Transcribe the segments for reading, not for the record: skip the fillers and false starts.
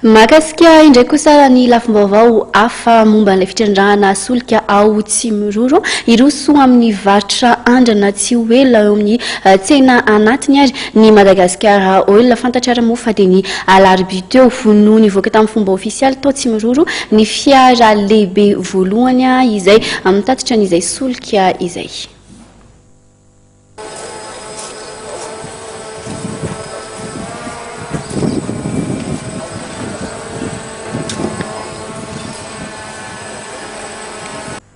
Mahakasika indray kosa ny lafim-baovao hafa momba ilay fitrandrahana solika ao Tsimiroro, hiroso amin'ny varotra andrana tsy ho ela eo amin'ny tsena anatiny ary ny Madagascar Oil. Fantatra ary moa fa dia ny alarobia teo no nivoaka tamin'ny fomba ofisialy tao Tsimiroro ny fiara lehibe voalohany izay mitatitra an'izay solika izay.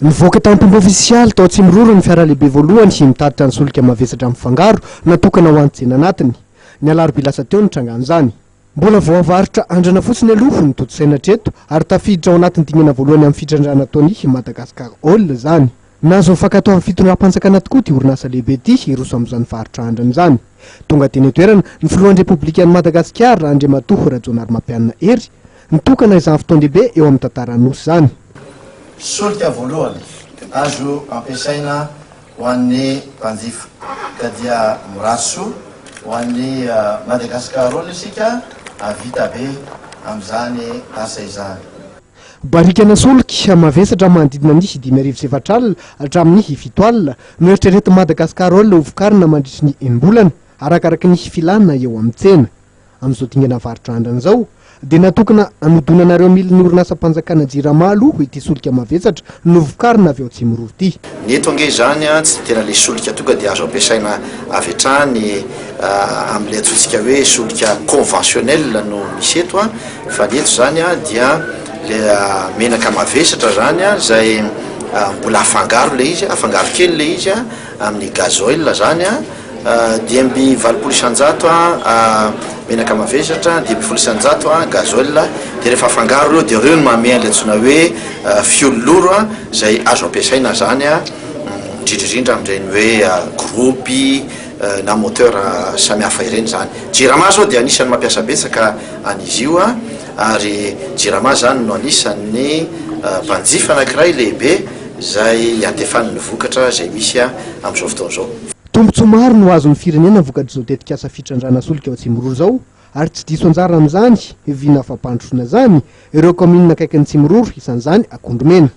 Nivoaka tamin'ny ofisialy tao Atsimiroro ny fiara lehibe voalohany mitatitra ny solika mavesatra mifangaro natokana ho an'ny tsena anatiny. Ny alarobia lasa teo no nitrangan'izany. Mbola voavarotra andrana fotsiny aloha ny tontosaina hatreto ary tafiditra ao anatin'ny dingana voalohany amin'ny fitrandrahana ataon'i Madagascar Oil izany. Nahazo ny fankatoavan'ny fitondram-panjakana tokoa ity orinasa lehibe ity hiroso amin'izany varotra andrana izany. Tonga teny an-toerana ny filohan'ny Repoblikan'i Madagasikara, Andriamatoa Rajaonarimampianina Hery, nitokana izany fotoan-dehibe eo amin'ny tantaran'ny Nosy izany. Solika voalohany azo ampiasaina ho an'ny mpanjifa ka dia mirary soa ho an'ny Madagascar Oil isika hahavita be amin'izany asa izany. Barikana solika mavesatra manodidina ny 4500 hatramin'ny 7000 no eritreretin'i Madagascar Oil hovokarina mandritry ny enim-bolana, arakaraky ny filana eo amin'ny tsena. Amin'izao dingana varotra andrana izao, dia natokana hanodonana ireo milin'ny orinasam-panjakana Jirama aloha ity solika mavesatra novokarina avy ao Tsimiroro ity. Ny eto ange izany tsy dia tena ilay solika tonga dia azo ampiasaina avy hatrany amin'ilay antsointsika hoe solika conventionnel no misy eto fa ny eto izany dia ilay menaka mavesatra izany izay mbola afangaro ilay izy, afangaro kely ilay izy amin'ny gasoil izany 85% menaka mavesatra, 15% gasoil, dia rehefa afangaro ireo dia ireo no manome an'ilay antsoina hoe fioul lourd izay azo ampiasaina izany indrindra indrindra amin'ireny hoe groupe na moteur samihafa ireny izany. Jirama izao dia anisan'ny mampiasa betsaka an'izy io ary Jirama izany no anisan'ny mpanjifa anankiray lehibe izay iantefan'ny vokatra izay misy amin'izao fotoana izao. Tombontsoa maro no azon'ny firenena vokatr'izao tetikasa fitrandrahana solika ao Tsimiroro izao ary tsy diso anjara amin'izany vina fampandrosoana izany ireo kaominina akaikin'i Tsimiroro, isan'izany Akondromena.